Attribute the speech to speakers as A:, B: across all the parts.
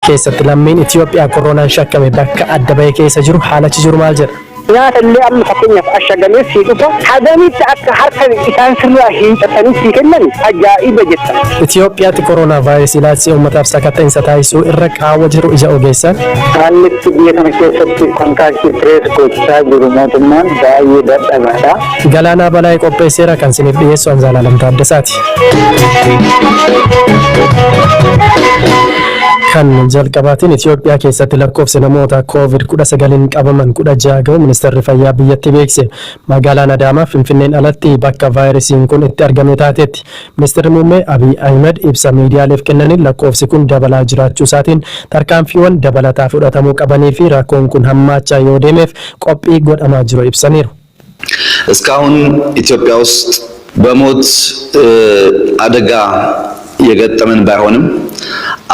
A: Keessatti lammiin Itoophiyaa koronaan shakkame bakka adda bahe keessa jiru haala achi jiru maal jedha?
B: Nyaata illee amma fakkeenyaaf ashagamee sii dhufa hagamitti akka harka isaan sirraa hiixatanii sii kennan ajaa'iba jetta.
A: Itoophiyaatti koronaa vaayirasii ilaalchisee uummataaf sakatta'insa taasisuu irra qaawwa jiru ija ogeessaan.
B: Haalli itti biyya kana keessatti kontaaktii pirees gochaa jiru mootummaan baay'ee dadhabaadha.
A: Galaanaa Balaayee qopheesseera kan isiniif dhiyeessu Anzaalaalam Taaddasaati. Kan jalqabaatiin Itoophiyaa keessatti lakkoofsi namoota COVID-19 qabaman 16 ga'u ministeerri fayyaa biyyattii beekse. Magaalaan Adaamaa Finfinneen alatti bakka vaayirasiin kun itti argame taateetti. Ministeerri muummee Abiy Ahmed ibsa miidiyaaleef kennaniin lakkoofsi kun dabalaa jiraachuu isaatiin tarkaanfiiwwan dabalataa fudhatamuu qabanii fi rakkoon kun hammaachaa yoo deemeef qophii godhamaa jiru ibsaniiru.
C: እስካሁን ኢትዮጵያ ውስጥ በሞት አደጋ የገጠመን ባይሆንም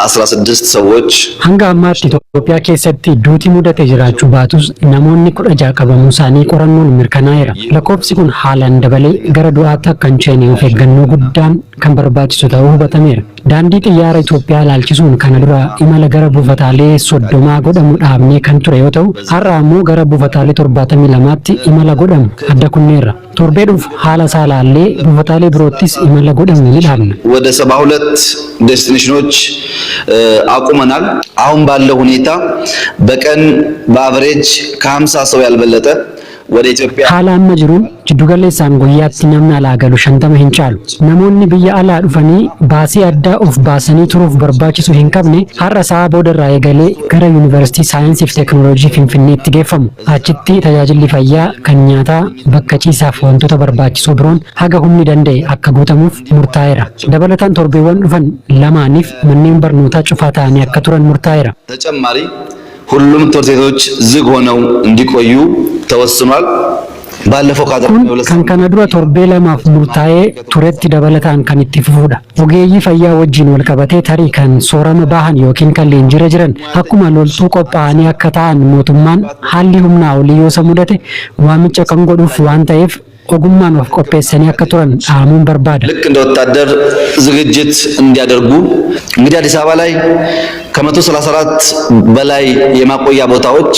C: 16 ሰዎች
D: Hanga ammaatti Itoophiyaa keessatti duuti mudate jiraachuu baatus namoonni 16 qabamuu isaanii qorannoon mirkanaa'eera. Lakkoofsi kun haalaan dabalee gara du'aatti akka hin ceene of eeggannoo guddaan kan barbaachisu ta'uu hubatameera. Daandii xiyyaara Itoophiyaa ilaalchisuun kana dura imala gara buufataalee 30 godhamu dhaabnee kan ture yoo ta'u, har'a ammoo gara buufataalee 72tti imala godhamu adda kunneerra. Torbee dhufu haala isaa ilaallee buufataalee biroottis imala godhamu ni dhaabna.
C: ወደ 72 ዴስቲኔሽኖች አቁመናል። አሁን ባለው ሁኔታ በቀን በአቨሬጅ ከ50 ሰው ያልበለጠ ወደ ኢትዮጵያ
D: Haala amma jiruun jiddugaleessaan guyyaatti namni alaa galu 50 hin caalu. Namoonni biyya alaa dhufanii baasii addaa of baasanii turuuf barbaachisu hin qabne har'a sa'a boodarraa eegalee gara Yuunivarsiitii Saayinsii fi Teekinooloojii Finfinneetti geeffamu. Achitti tajaajilli fayyaa kan nyaataa, bakka ciisaaf wantoota barbaachisoo biroon haga humni danda'e akka guutamuuf murtaa'eera. Dabalataan torbeewwan dhufan lamaaniif manneen barnootaa cufaa ta'anii akka turan murtaa'eera.
C: ተጨማሪ ሁሉም ትምህርት ቤቶች ዝግ ሆነው እንዲቆዩ ተወስኗል። ባለፈው
D: Kun
C: ካደረግነው
D: kan kana dura torbee lamaaf murtaa'ee turetti dabalataan kan itti fufudha. Ogeeyyii fayyaa wajjin wal qabatee tarii kan soorama bahan yookiin kan leenjiirra jiran akkuma loltuu qophaa'anii akka ta'an mootummaan haalli humnaa olii yoo isa mudate waamicha kan godhuuf waan ta'eef ogummaan of qopheessanii akka turan dhaamuun barbaada.
C: ልክ እንደ ወታደር ዝግጅት እንዲያደርጉ እንግዲህ አዲስ አበባ ላይ ከ134 በላይ የማቆያ ቦታዎች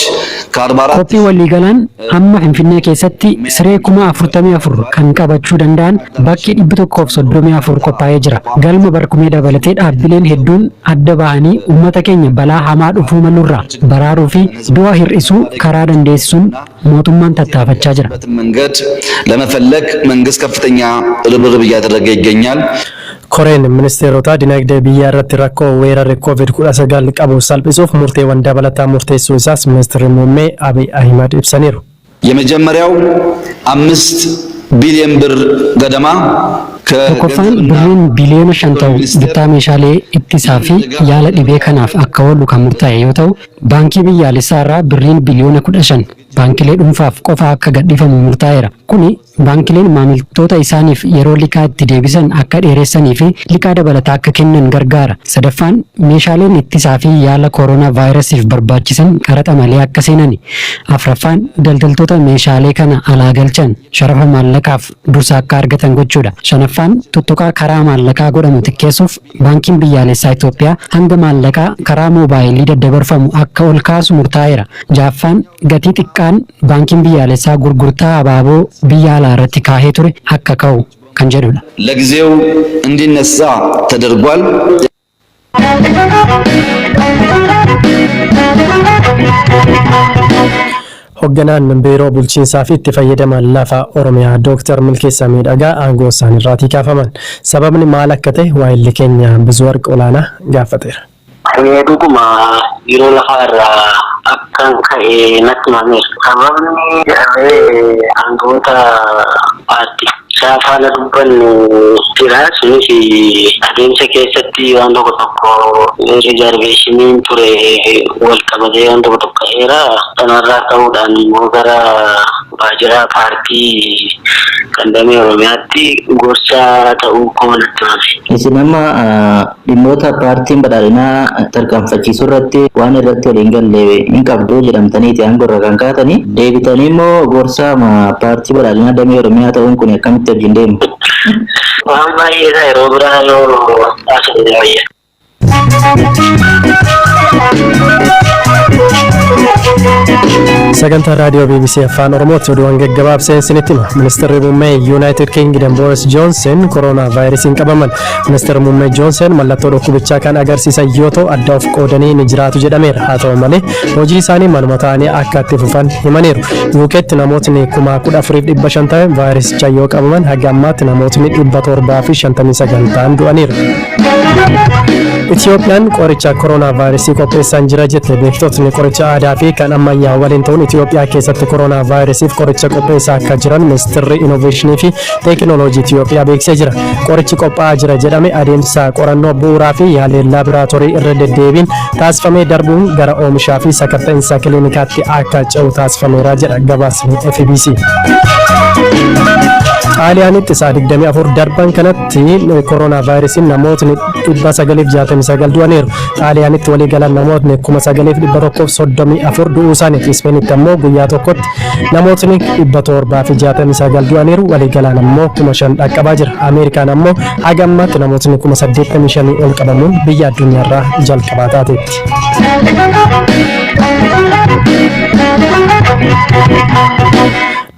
C: ከ44
D: Qophii waliigalaan amma Finfinnee keessatti siree 44,000 kan qabachuu danda'an bakki 134 qophaa'ee jira. Galma barkumee dabalatee dhaabbileen hedduun adda bahanii uummata keenya balaa hamaa dhufuu malurraa baraaruu fi du'a hir'isuu karaa dandeessisuun mootummaan tattaafachaa jira.
C: መንገድ ለመፈለግ መንግስት ከፍተኛ ርብርብ እያደረገ ይገኛል።
A: Koreen ministeerota dinagdee biyyaa irratti rakkoo weerarri COVID-19 qabu salphisuuf murteewwan dabalataa murteessuu isaas ministeerri muummee Abiy Ahimad ibsaniiru.
C: የመጀመሪያው 5 ቢሊዮን ብር ገደማ
D: Tokkoffaan birriin biliyoona 5 ta'u bittaa meeshaalee ittisaa fi yaala dhibee kanaaf akka oolu kan murtaa'e yoo ta'u, baankii biyyaalessaa irraa birriin biliyoona 15 baankilee dhuunfaaf qofa akka gadhiifamu murtaa'eera. Kuni baankileen maamiltoota isaaniif yeroo liqaa itti deebisan akka dheeressanii fi liqaa dabalataa akka kennan gargaara. Sadaffaan meeshaaleen ittisaa fi yaala koronaa vaayirasiif barbaachisan qaraxa malee akka seenani. Afraffaan daldaltoota meeshaalee kana alaa galchan sharafa maallaqaaf dursa akka argatan gochuudha. Shanaffaan tuttuqaa karaa maallaqaa godhamu xiqqeessuuf baankiin biyyaalessaa Itoophiyaa hanga maallaqaa karaa moobaayilii daddabarfamu akka ol kaasu murtaa'eera. Ja'affaan gatii xiqqaan baankiin biyyaalessaa gurgurtaa abaaboo biyya alaa irratti kaahee ture akka ka'u kan jedhudha.
C: ለጊዜው እንዲነሳ ተደርጓል።
A: Hoogganaan biiroo bulchiinsaa fi itti fayyadama lafa Oromiyaa Dooktar Milkeessaa Miidhagaa aangoo isaaniirraatii kaafaman. Sababni maal akka ta'e waayilli keenya Bizuwarq Olaanaa gaafateera.
E: Dhuguma biiroo lafaa irraa akkan ka'e natti himameera. Sababni jedhamee aangawoota paartichaa faana dubbannu jira. Sunis adeemsa keessatti waan tokko tokko riizarveeshiniin ture wal qabatee waan tokko tokko ka'eera. Kanarraa ka'uudhaan immoo gara waajjira paartii kan damee Oromiyaatti gorsa ta'uu koo natti himame.
F: Isin amma dhimmoota paartiin badhaadhinaa tarkaanfachiisuu irratti waan irratti waliin galle hin qabdu jedhamtaniiti aangoo irra kan kaatanii deebitanii immoo gorsa paartii badhaadhinaa damee Oromiyaa ta'uun kun akkamitti wajjin deemu?
E: Waan baay'eedha yeroo biraa yoo haasofne wayya.
A: Sagantaa raadiyoo BBC Afaan Oromootti oduuwwan gaggabaabseen isinitti hima. Ministeerri muummee Yuunaayitid Kingdom Boris Johnson kooroonaa vaayirasiin qabaman. Ministeerri muummee Johnson mallattoo dhukkubichaa kan agarsiisan yoo ta'u, adda of qoodanii ni jiraatu jedhameera. Haa ta'u malee, hojii isaanii manuma ta'anii akka itti fufan himaniiru. UKtti namootni 14,500 ta'an vaayirasicha yoo qabaman, haga ammaatti namootni 759 ta'an du'aniiru. Itiyoophiyaan qoricha kooroonaa vaayirasii qopheessaan jira jette. Beektotni qoricha aadaa fi kan ammayyaa waliin ta'uun Itiyoophiyaa keessatti kooroonaa vaayirasiif qoricha qopheessaa akka jiran ministeerri Innoveeshinii fi Teekinooloojii Itiyoophiyaa beeksisee jira. Qorichi qophaa'aa jira jedhame adeemsa qorannoo bu'uuraa fi yaalii laaboraatoorii irra deddeebiin taasifamee darbuun gara oomishaa fi sakatta'insa kiliinikaatti akka ce'u taasifameera jedha gabaasni FBC. Xaaliyaanitti sa'a 24 darban kanatti kooroonaa vaayirasiin namootni 969 du'aniiru. Xaaliyaanitti waliigalan namootni 9,134 du'uu isaaniiti. Ispeenitti ammoo guyyaa tokkotti namootni 769 du'aniiru. Waliigalaan ammoo 5,000 dhaqqabaa jira. Ameerikaan ammoo haga ammaatti namootni 85,000 ol qabamuun biyya addunyaarraa jalqabaa taateetti.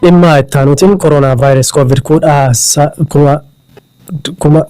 A: Dhimma itti aanuutiin kooroonaa vaayirasi koovid kuma kuma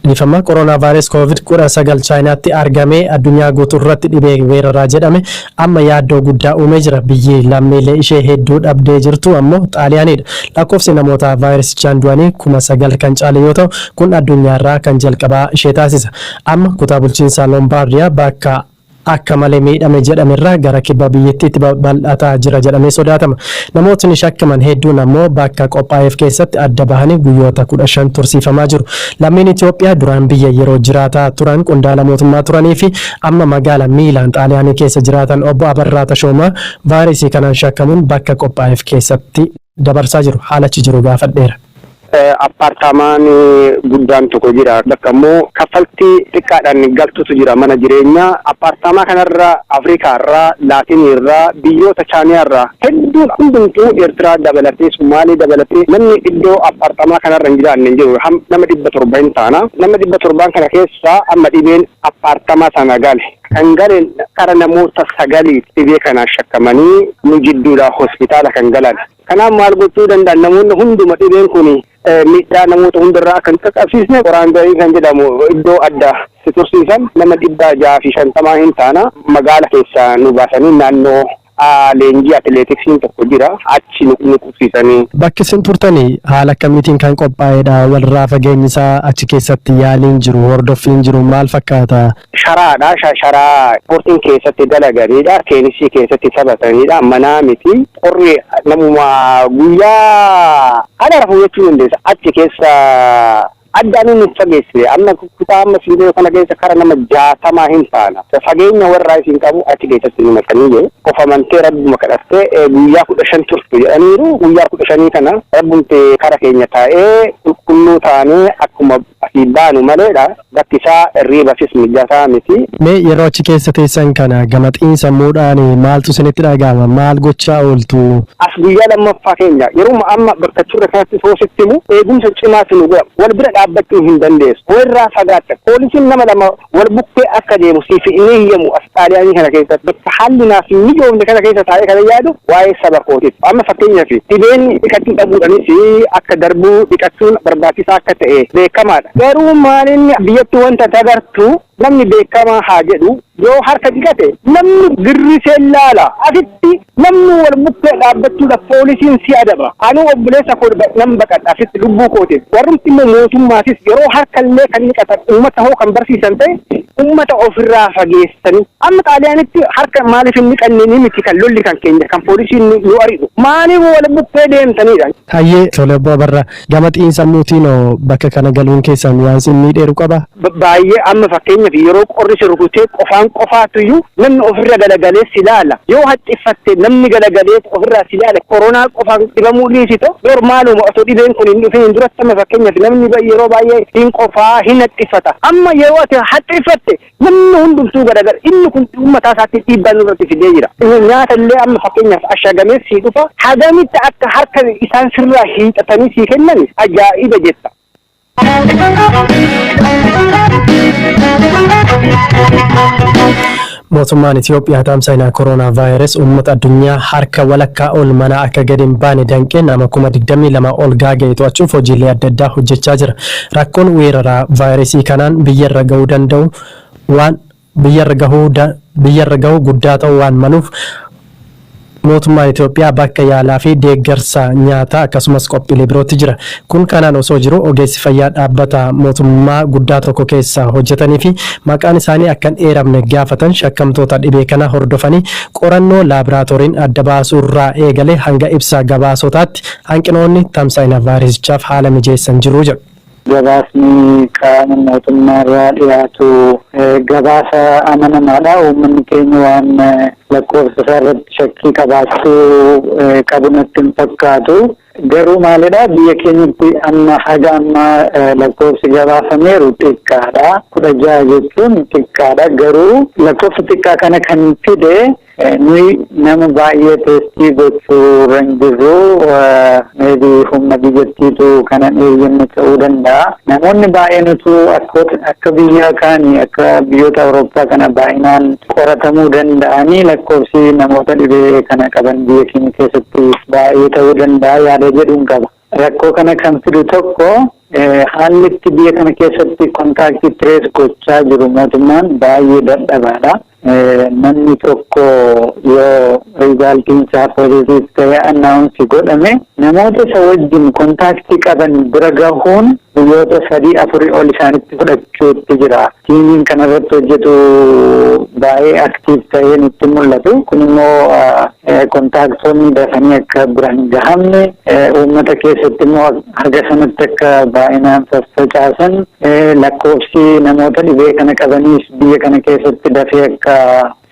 A: dhiifama, kooroonaa vaayirasi koovid 19 Chaayinaatti argamee addunyaa guutuu irratti dhibee weeraraa jedhame amma yaaddoo guddaa uumee jira. Biyyi lammiilee ishee hedduu dhabdee jirtu ammoo Xaaliyaaniidha. Lakkoofsi namoota vaayirasichaan du'anii 9,000 kan caale yoo ta'u, kun addunyaarraa kan jalqabaa ishee taasisa. Amma kutaa bulchiinsa Lombaardiyaa bakka akka malee miidhame jedhamerraa gara kibba biyyattiitti bal'ataa jira jedhamee sodaatama. Namootni shakkaman hedduun ammoo bakka qophaa'eef keessatti adda bahanii guyyoota 15 tursiifamaa jiru. Lammiin Itoophiyaa duraan biyya yeroo jiraataa turan qondaala mootummaa turanii fi amma magaala Miilaan Xaaliyaanii keessa jiraatan obbo Abarraa Tashoomaa vaayirasii kanaan shakkamuun bakka qophaa'eef keessatti dabarsaa jiru. Haala achi jiru gaafadheera.
B: Appaartaamaan guddaan tokko jira. Bakka immoo kaffaltii xiqqaadhaan galtutu jira mana jireenyaa. Appaartaamaa kanarra Afrikaarraa, Laatiniirraa, biyyoota Chaayinaarraa hedduun hundumtuu, Eertiraa dabalatee, Sumaalee dabalatee, namni iddoo appaartaamaa kanarra hin jiraanne hin jiru. Nama 700 hin taana. Nama 700n kana keessaa amma dhibeen appaartaamaa sana gale. Kan gale kara namoota sagalii dhibee kanaan shakkamanii nu jidduudha hospitaala kan galan. Kanaaf maal gochuu danda'an, namoonni hunduma dhibeen kun miidhaa namoota hundarraa akka hin qaqqabsiisne quarantine kan jedhamu iddoo adda si tursiisan, nama 650 hin taana, magaala keessaa nu baasanii naannoo leenjii atileetiksiin tokko jira, achi nu qubsiisanii.
A: Bakki isin turtanii haala akkamiitiin kan qophaa'edha? Walirraa fageenyi isaa, achi keessatti yaaliin jiru, hordoffiin jiru maal fakkaata?
B: Sharaadha. Sharaa ispoortiin keessatti dalaganidha. Teenisii keessatti taphatanidha. Manaa miti. Qorri namuma guyyaa haala rafuu jechuu dandeessa. Achi keessa addaan inni fageesse, amma kutaa amma siidoo kana keessa kara nama 60 hin taana. Fageenya warraa isin qabu achi keessatti nu naqanii jiru. Of amantee rabbuma kadhattee guyyaa 15 turtu jedhaniiru. Guyyaa 15 kana rabbumte kara keenya taa'ee qulqulluu taanee akkuma asii baanu maleedha. Bakki isaa hirriibafis mijataa miti.
A: Mee yeroo achi keessa teessan kana gama xiinsammuudhaan maaltu isinitti dhaga'ama? Maal gochaa ooltu?
B: As guyyaa lammaffaa keenya yeroo amma bakka turre kanatti soositti himu, eegumsa cimaatu nu godha. Wal bira dhaabbachuu hin dandeessu. Walirraa fagaatta. Poolisiin nama lama wal bukkee akka deemu siif inni hiyyamu as Xaaliyaanii kana keessatti. Bakka haalli naaf hin mijoofne kana keessa taa'ee kana yaadu waa'ee saba kootiif. Amma fakkeenyaaf dhibeen dhiqachuu dhabuudhaanis akka darbuu, dhiqachuun barbaachisaa akka ta'e beekamaadha. Garuu maalinni biyyatti wanta dagartu, namni beekamaa haa jedhu yoo harka dhiqate namni girrisee laala. Asitti namni wal bukkee dhaabbachuudhaaf poolisiin si adaba. Anuu obboleessa koo nan baqadha asitti lubbuu kootiif. Warrumti immoo mootummaatis yeroo harkallee kan dhiqatan uummata hoo kan barsiisan ta'e uummata ofirraa fageessanii. Amma Xaaliyaanitti harka maaliif hin dhiqanne ni miti kan lolli kan keenya kan poolisiin nu ari'u. Maaliif wal bukkee deemtanidha?
A: Hayyee, tole obbo Abarraa, gama xiinsammuutiin bakka kana galuun keessan waan isin miidheeru qaba?
B: Baay'ee. Amma fakkeenyaaf yeroo qorri si rukutee qofaan qofaatu iyyuu namni ofirra galagalee si laala. Yoo haxxiffatte namni galagalee ofirraa si laala. Koronaa qofaan dhibamuu dhiisito, normaaluma osoo dhibeen kun hin dhufin duratti amma fakkeenyaaf namni yeroo baay'ee hin qofaa, hin haxxiffata. Amma yeroo ati haxxiffatte namni hundumtuu garagara. Inni kun mataa isaatti dhiibbaa nurratti fidee jira. Nyaata illee amma fakkeenyaaf ashagamee sii dhufa. Hagamitti akka harka isaan sirraa hiixatanii sii kennan ajaa'iba jetta.
A: Mootummaan Itoophiyaa tamsa'ina koronaa vaayirasii uummata addunyaa harka walakkaa ol manaa akka gadi hin baane danqee nama 22,000 ol gaaga'e to'achuuf hojiilee adda addaa hojjechaa jira. Rakkoon weeraraa vaayirasii kanaan biyyarra gahuu danda'u waan biyyarra gahuu guddaa ta'uu waan maluuf, mootummaan Itoophiyaa bakka yaalaa fi deeggarsa nyaataa akkasumas qophiilee birootti jira. Kun kanaan osoo jiru, ogeessi fayyaa dhaabbata mootummaa guddaa tokko keessa hojjetanii fi maqaan isaanii akka hin eeramne gaafatan, shakkamtoota dhibee kana hordofanii qorannoo laaboraatooriin adda baasuu irraa eegalee hanga ibsa gabaasotaatti hanqinoonni tamsa'ina vaayirasichaaf haala mijeessan jiru jedhu.
G: Gabaasni qaama mootummaa irraa dhiyaatu gabaasa amanamaadha. Uummanni keenya waan lakkoofsa isaa irratti shakkii qabaachuu qabu natti hin fakkaatu. Garuu maalidha, biyya keenyatti amma haga ammaa lakkoofsi gabaafameeru xiqqaadha. 16 jechuun xiqqaadha. Garuu lakkoofsa xiqqaa kana kan fide nuyi nama baay'ee test gochuu irra hin jirru. Maybe humna biyyattiitu kana eeyyamne ta'uu danda'a. Namoonni baay'een utuu akka biyya kaanii, akka biyyoota Awurooppaa kana baay'inaan qoratamuu danda'anii, lakkoofsi namoota dhibee kana qaban biyya keenya keessatti baay'ee ta'uu danda'a yaada jedhuun qaba. Rakkoo kana kan fidu tokko, haalli itti biyya kana keessatti contact trace gochaa jiru mootummaan baay'ee dadhabaadha. Namni tokko yoo resultiin isaa positive ta'e announce godhame, namoota isa wajjin contact qaban bira gahuun guyyoota 3, 4 ol isaanitti fudhachuutti jira. Teamiin kanarratti hojjetu baay'ee active ta'ee nutti mul'atu. Kun immoo contactoonni dafanii akka bira hin gahamne, uummata keessatti immoo haga sanatti akka baay'inaan faffacaasan, lakkoofsi namoota dhibee kana qabaniis biyya kana keessatti dafee akka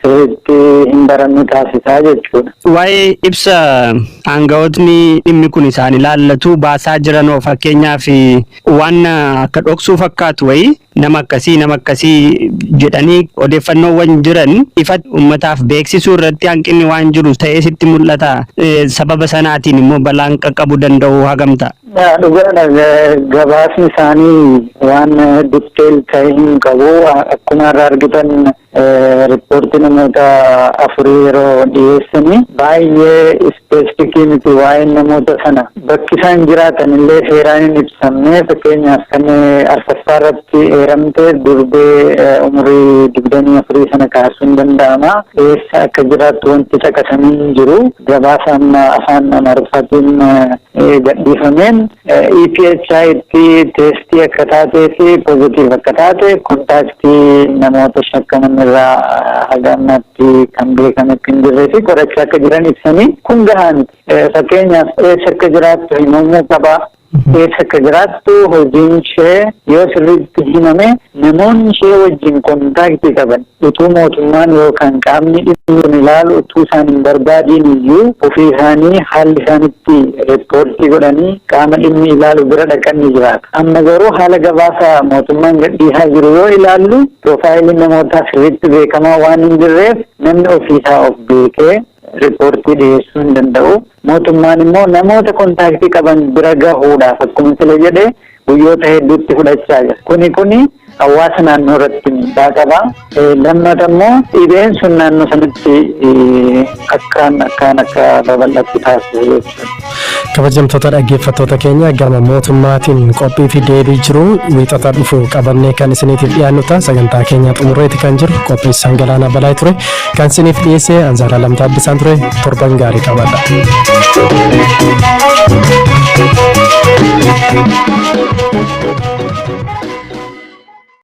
G: sirriitti hin baranne taasisaa jechuudha.
H: Waa'ee ibsa aangawootni dhimmi kun isaan ilaallatu baasaa jiranoo, fakkeenyaaf waan akka dhoksuu fakkaatu wayii, nama akkasii, nama akkasii jedhanii odeeffannoowwan jiran ifa uummataaf beeksisuu irratti hanqinni waan jiru ta'ee sitti mul'ata. Sababa sanaatiin immoo balaan qaqqabuu danda'u hagam ta'a?
G: Dhugaadha, gabaasni isaanii waan detail ta'e hin qabu. Akkuma irraa argitan, riippoortii namoota afurii yeroo dhiyeessanii baay'ee specific miti waa'een namoota sana. Bakki isaan jiraatan illee seeraan hin ibsamne. Fakkeenyaaf kan arfaffaa irratti eeramte durbee umurii 24 sana kaasuun danda'ama. Eessa akka jiraattu wanti caqasamee hin jiru. Gabaasa amma afaan Amaariffaatiin gadhiifameen EPHI itti test akka taatee fi positive akka taate, contact namoota shakkaman irraa haga ammaatti kan beekame akka hin jirree fi qorachaa akka jiran ibsanii, kun gahaa miti. Fakkeenyaaf eessa akka jiraattu himamuu qaba. Eessa akka jiraattu, hojiin ishee yoo sirriitti himame, namoonni ishee wajjin contact qaban utuu mootummaan yookaan qaamni dhimmi kun ilaalu utuu isaan hin barbaadiin iyyuu ofii isaanii haalli isaanitti report godhanii qaama dhimmi ilaalu bira dhaqan ni jiraata. Amma garuu haala gabaasa mootummaan gadhiisaa jiru yoo ilaallu, profileiin namootaa sirriitti beekamaa waan hin jirreef, namni ofiisaa of beekee report dhiyeessuu hin danda'u. Mootummaan immoo namoota contact qaban bira gahuudhaaf, akkuma sila jedhe, guyyoota hedduutti fudhachaa jira. Kuni hawaasa naannoo irratti miidhaa qaba. Lammata immoo dhibeen sun naannoo sanatti akkaan akkaan akka babal'atu taasisa jechuudha.
A: Kabajamtoota dhaggeeffattoota keenya, gama mootummaatiin qophii fi deebii jiru wiixata dhufu qabannee kan isiniitiif dhiyaannu ta'a. Sagantaa keenya xumurreeti kan jiru. Qopheessaan Galaanaa Balaa ture, kan isiniif dhiyeesse Anzaalaa Lamtaa Addisaan ture. Torban gaarii qabadha.